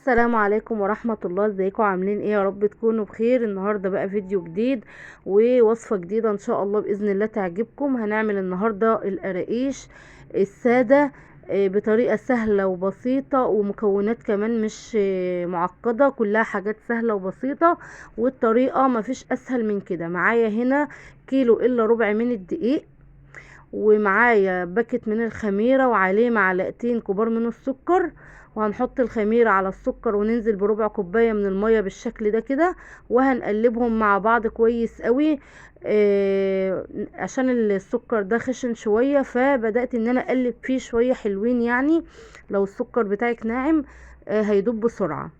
السلام عليكم ورحمة الله. ازيكم عاملين ايه؟ يا رب تكونوا بخير. النهاردة بقى فيديو جديد ووصفة جديدة ان شاء الله بإذن الله تعجبكم. هنعمل النهاردة القراقيش السادة بطريقة سهلة وبسيطة ومكونات كمان مش معقدة، كلها حاجات سهلة وبسيطة والطريقة مفيش اسهل من كده. معايا هنا كيلو الا ربع من الدقيق، ومعايا باكت من الخميرة وعليه معلقتين كبار من السكر، وهنحط الخميرة على السكر وننزل بربع كوباية من المية بالشكل ده كده، وهنقلبهم مع بعض كويس قوي. عشان السكر ده خشن شوية فبدأت ان انا اقلب فيه شوية حلوين، يعني لو السكر بتاعك ناعم هيدوب بسرعة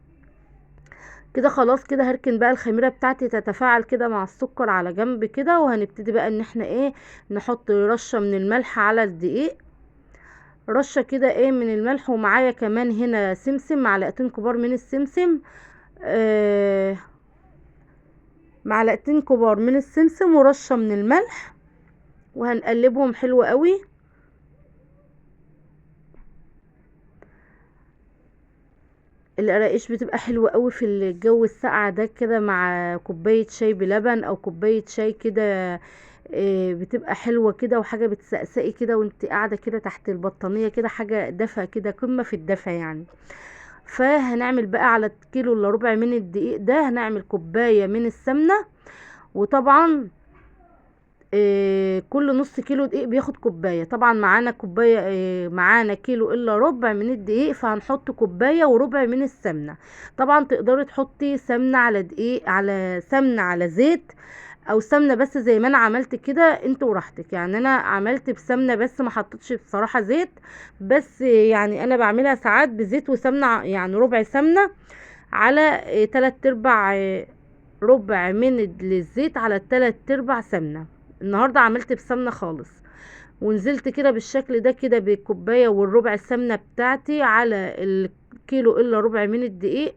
كده. خلاص كده هركن بقى الخميرة بتاعتي تتفاعل كده مع السكر على جنب كده، وهنبتدي بقى ان احنا نحط رشة من الملح على الدقيق، رشة كده من الملح. ومعايا كمان هنا سمسم، معلقتين كبار من السمسم، معلقتين كبار من السمسم ورشة من الملح، وهنقلبهم حلو قوي. القراقيش بتبقى حلوة قوي في الجو الساقع ده كده، مع كوباية شاي بلبن او كوباية شاي كده، بتبقى حلوة كده، وحاجة بتسقسقي كده وانت قاعدة كده تحت البطانية كده، حاجة دفا كده، قمة في الدفا يعني. فهنعمل بقى على كيلو الا ربع من الدقيق ده هنعمل كوباية من السمنة، وطبعا كل نص كيلو دقيق بياخد كوباية. طبعا معانا كوباية، معانا كيلو الا ربع من الدقيق، فهنحط كوباية وربع من السمنة. طبعا تقدري تحطي سمنة على دقيق، على سمنة على زيت، او سمنة بس زي ما انا عملت كده، انت وراحتك. انا عملت بسمنة بس، ما حطيتش بصراحة زيت، بس انا بعملها ساعات بزيت وسمنة، يعني ربع سمنة على تلات ارباع، ربع من الزيت على 3/4 سمنة. النهاردة عملت بسمنة خالص، ونزلت كده بالشكل ده كده بالكوباية والربع السمنة بتاعتي على الكيلو الا ربع من الدقيق،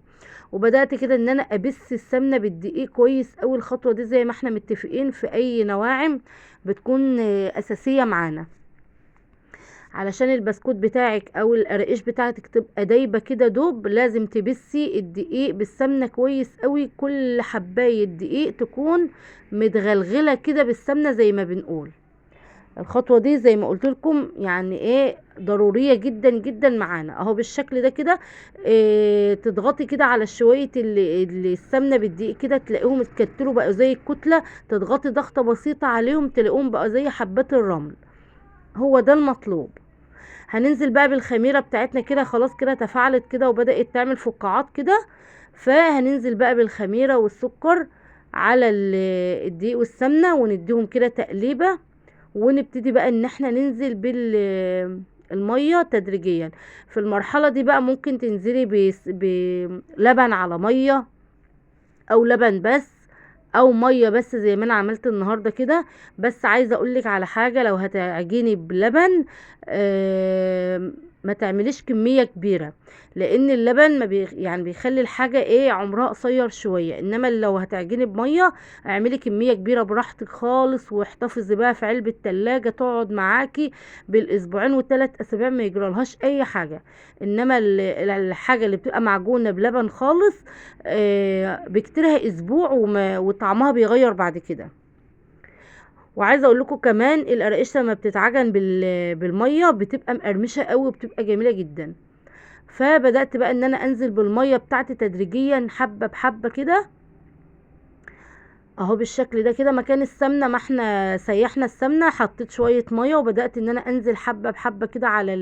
وبدأت كده ان انا ابس السمنة بالدقيق كويس اوي. الخطوة دي زي ما احنا متفقين في اي نواعم بتكون اساسية معانا، علشان البسكوت بتاعك او القراقيش بتاعتك تبقى دايبة كده دوب، لازم تبسي الدقيق بالسمنة كويس قوي، كل حباية دقيق تكون متغلغلة كده بالسمنة زي ما بنقول. الخطوة دي زي ما قلت لكم ضرورية جدا جدا معانا اهو بالشكل ده كده. تضغطي كده على شوية السمنة بالدقيق كده تلاقيهم اتكتلوا بقوا زي الكتلة، تضغطي ضغطة بسيطة عليهم تلاقيهم بقوا زي حبات الرمل، هو ده المطلوب. هننزل بقى بالخميرة بتاعتنا كده، خلاص كده تفاعلت كده وبدأت تعمل فقاعات كده، فهننزل بقى بالخميرة والسكر على الدقيق والسمنة ونديهم كده تقليبة، ونبتدي بقى ان احنا ننزل بالمية تدريجيا. في المرحلة دي بقى ممكن تنزلي بلبن على مية، او لبن بس، او مية بس زي ما انا عملت النهاردة كده. بس عايزة اقولك على حاجة، لو هتعجني بلبن، ما تعمليش كمية كبيرة، لان اللبن ما بي يعني بيخلي الحاجة عمرها قصير شوية. انما لو هتعجني بمية اعملي كمية كبيرة براحتك خالص، واحتفظي بقى في علبة تلاجة تقعد معاكي بالاسبوعين والتلات اسابيع ما يجرالهاش اي حاجة. انما الحاجة اللي بتبقى معجونة بلبن خالص، بكتيرها اسبوع وطعمها بيغير بعد كده. وعايزه اقول لكم كمان القراقيش لما بتتعجن بالميه بتبقى مقرمشه قوي وبتبقى جميله جدا. فبدات بقى ان انا انزل بالميه بتاعتي تدريجيا حبه بحبه كده اهو بالشكل ده كده. مكان السمنه ما احنا سيحنا السمنه حطيت شويه ميه، وبدات ان انا انزل حبه بحبه كده على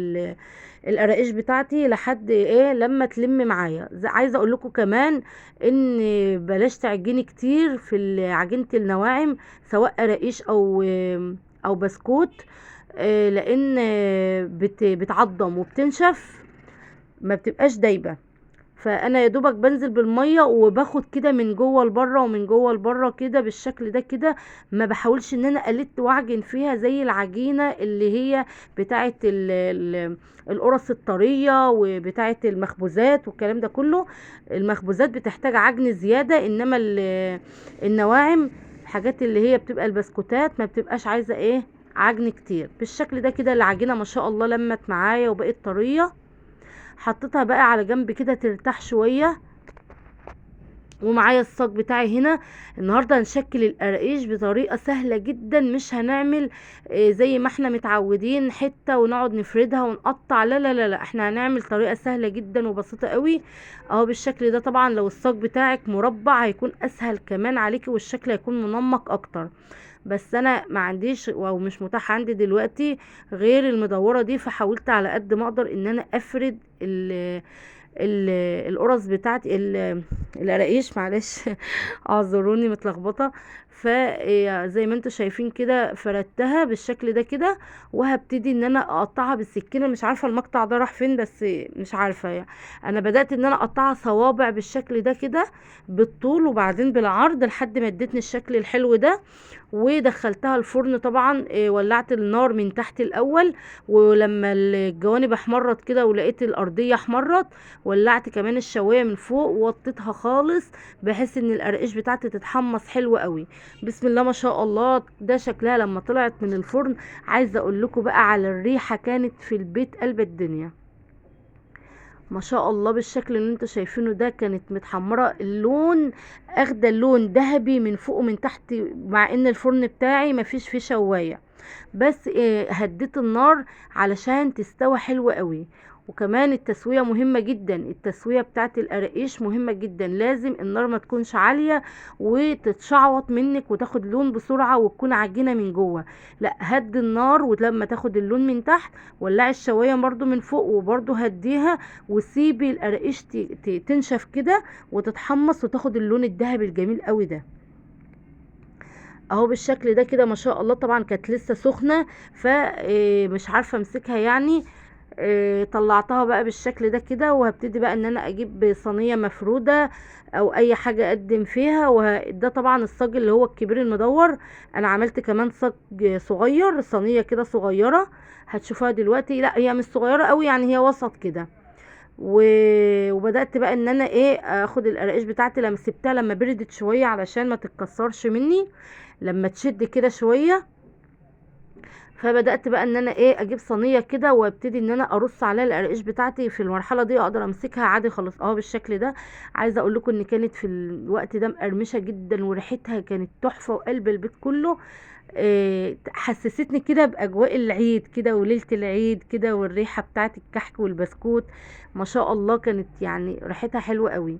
القراقيش بتاعتي لحد لما تلم معايا. عايزه اقول لكم كمان ان بلاش تعجني كتير في عجينه النواعم، سواء قراقيش او بسكوت، لان بتعضم وبتنشف، ما بتبقاش دايبه. فانا يا دوبك بنزل بالميه وباخد كده من جوه لبره ومن جوه لبره كده بالشكل ده كده، ما بحاولش ان انا الت واعجن فيها زي العجينه اللي هي بتاعه القرص الطريه وبتاعه المخبوزات والكلام ده كله. المخبوزات بتحتاج عجن زياده، انما النواعم الحاجات اللي هي بتبقى البسكوتات ما بتبقاش عايزه عجن كتير. بالشكل ده كده العجينه ما شاء الله لمت معايا وبقت طريه. حطيتها بقى على جنب كده ترتاح شوية. ومعايا الصاج بتاعي هنا. النهارده هنشكل القراقيش بطريقة سهلة جدا، مش هنعمل زي ما احنا متعودين حتة ونقعد نفردها ونقطع، لا لا لا لا، احنا هنعمل طريقه سهلة جدا وبسيطة قوي اهو بالشكل ده. طبعا لو الصاج بتاعك مربع هيكون اسهل كمان عليكي، والشكل هيكون منمق اكتر، بس انا ما عنديش او مش متاح عندي دلوقتي غير المدوره دي، فحاولت على قد ما اقدر ان انا افرد ال القرص بتاعتي القراقيش، معلش اعذروني متلخبطه. فزي ما انتم شايفين كده فردتها بالشكل ده كده، وهبتدي ان انا اقطعها بالسكينة. مش عارفه المقطع ده راح فين، بس مش عارفه يعني. انا بدات ان انا اقطعها صوابع بالشكل ده كده بالطول وبعدين بالعرض لحد ما ادتني الشكل الحلو ده، ودخلتها الفرن. طبعا ولعت النار من تحت الاول، ولما الجوانب احمرت كده ولقيت الارضية احمرت، ولعت كمان الشوايه من فوق ووطيتها خالص بحيث ان القراقيش بتاعتي تتحمص حلو قوي. بسم الله ما شاء الله، ده شكلها لما طلعت من الفرن. عايزه اقول لكم بقى على الريحة، كانت في البيت قلب الدنيا ما شاء الله بالشكل اللي انتوا شايفينه ده. كانت متحمره، اللون اخده اللون ذهبي من فوق ومن تحت، مع ان الفرن بتاعي مفيش فيه شوايه، بس هديت النار علشان تستوى حلو قوي. وكمان التسوية مهمة جدا، التسوية بتاعت القراقيش مهمة جدا، لازم النار ما تكونش عالية وتتشعوط منك وتاخد لون بسرعة وتكون عجينه من جوه، لا هدي النار، ولما تاخد اللون من تحت ولعي الشوايه برضو من فوق وبرضو هديها، وسيبي القراقيش تنشف كده وتتحمص وتاخد اللون الذهبي الجميل قوي ده اهو بالشكل ده كده ما شاء الله. طبعا كانت لسه سخنة فمش عارفه امسكها يعني، طلعتها بقى بالشكل ده كده. وهبتدي بقى ان انا اجيب صينية مفروده او اي حاجة اقدم فيها. وده طبعا الصاج اللي هو الكبير المدور، انا عملت كمان صاج صغير، صينية كده صغيرة هتشوفوها دلوقتي، لا هي مش صغيرة قوي يعني، هي وسط كده. وبدات بقى ان انا اخد القراقيش بتاعتي لما سبتها لما بردت شوية علشان ما تتكسرش مني لما تشد كده شوية. فبدات بقى ان انا اجيب صينية كده وابتدي ان انا ارص عليها القراقيش بتاعتي. في المرحلة دي اقدر امسكها عادي خالص اهو بالشكل ده. عايزه اقول لكم ان كانت في الوقت ده مقرمشه جدا وريحتها كانت تحفة وقلب البيت كله. حسستني كده باجواء العيد كده وليلة العيد كده، والريحه بتاعت الكحك والبسكوت ما شاء الله، كانت يعني ريحتها حلوة قوي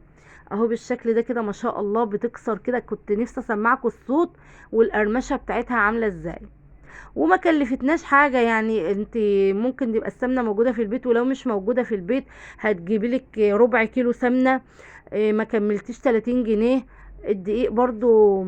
اهو بالشكل ده كده ما شاء الله، بتكسر كده. كنت نفسي اسمعكم الصوت والقرمشه بتاعتها عامله ازاي. وما كلفتناش حاجة يعني، انت ممكن تبقى السمنة موجودة في البيت، ولو مش موجودة في البيت هتجيبي لك ربع كيلو سمنه، ما كملتيش 30 جنيه. الدقيق برضو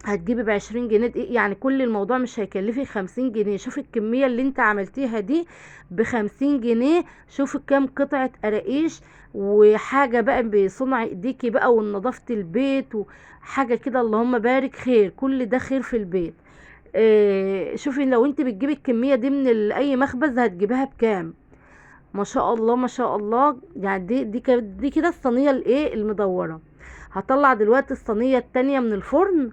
هتجيبي ب20 جنيه دقيق، يعني كل الموضوع مش هيكلفك 50 جنيه. شوفي الكمية اللي انت عملتيها دي ب50 جنيه، شوفي كام قطعه قراقيش وحاجه بقى بصنع ايديكي بقى ونظافه البيت وحاجه كده، اللهم بارك، خير، كل ده خير في البيت. شوفي لو انت بتجيبي الكمية دي من اي مخبز هتجيبها بكام، ما شاء الله ما شاء الله. يعني دي كده الصينية المدوره. هطلع دلوقتي الصينية التانية من الفرن.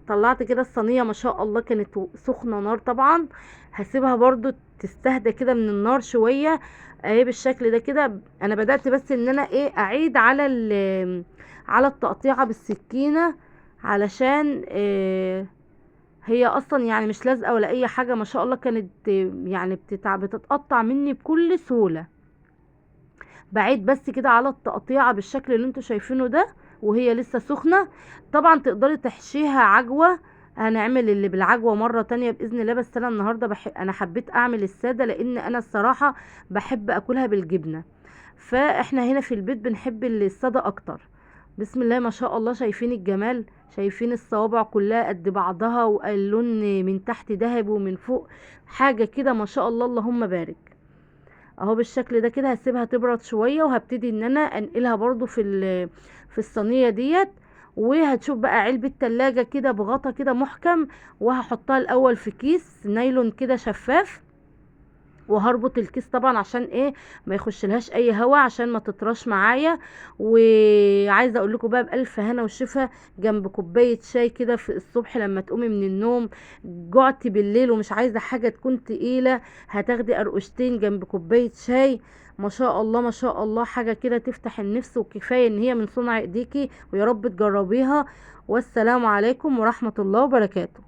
طلعت كده الصينية ما شاء الله، كانت سخنة نار طبعا، هسيبها برضو تستهدى كده من النار شوية اهي بالشكل ده كده. انا بدات بس ان انا اعيد على التقطيعه بالسكينة علشان هي اصلا يعني مش لازقه ولا اي حاجة ما شاء الله، كانت يعني بتتقطع مني بكل سهولة. بعيد بس كده على التقطيعه بالشكل اللي انتوا شايفينه ده وهي لسه سخنة. طبعا تقدري تحشيها عجوه، هنعمل اللي بالعجوه مرة تانية باذن الله، بس انا النهارده انا حبيت اعمل السادة لان انا الصراحة بحب اكلها بالجبنه، فاحنا هنا في البيت بنحب السادة اكتر. بسم الله ما شاء الله، شايفين الجمال، شايفين الصوابع كلها قد بعضها واللون من تحت ذهب ومن فوق حاجة كده ما شاء الله اللهم بارك اهو بالشكل ده كده. هسيبها تبرد شوية وهبتدي ان انا انقلها برضو في الصينية ديت، وهتشوف بقى علبة تلاجة كده بغطا كده محكم، وهحطها الاول في كيس نايلون كده شفاف، وهربط الكيس طبعا عشان ايه؟ ما يخشلهاش اي هوا عشان ما تطرش معايا. وعايزه اقول لكم بقى بالف هنا وشفا، جنب كوباية شاي كده في الصبح لما تقومي من النوم، جعتي بالليل ومش عايزه حاجة تكون تقيلة، هتاخدي قرقشتين جنب كوباية شاي. ما شاء الله ما شاء الله، حاجة كده تفتح النفس، وكفاية ان هي من صنع ايديكي، ويا رب تجربيها. والسلام عليكم ورحمة الله وبركاته.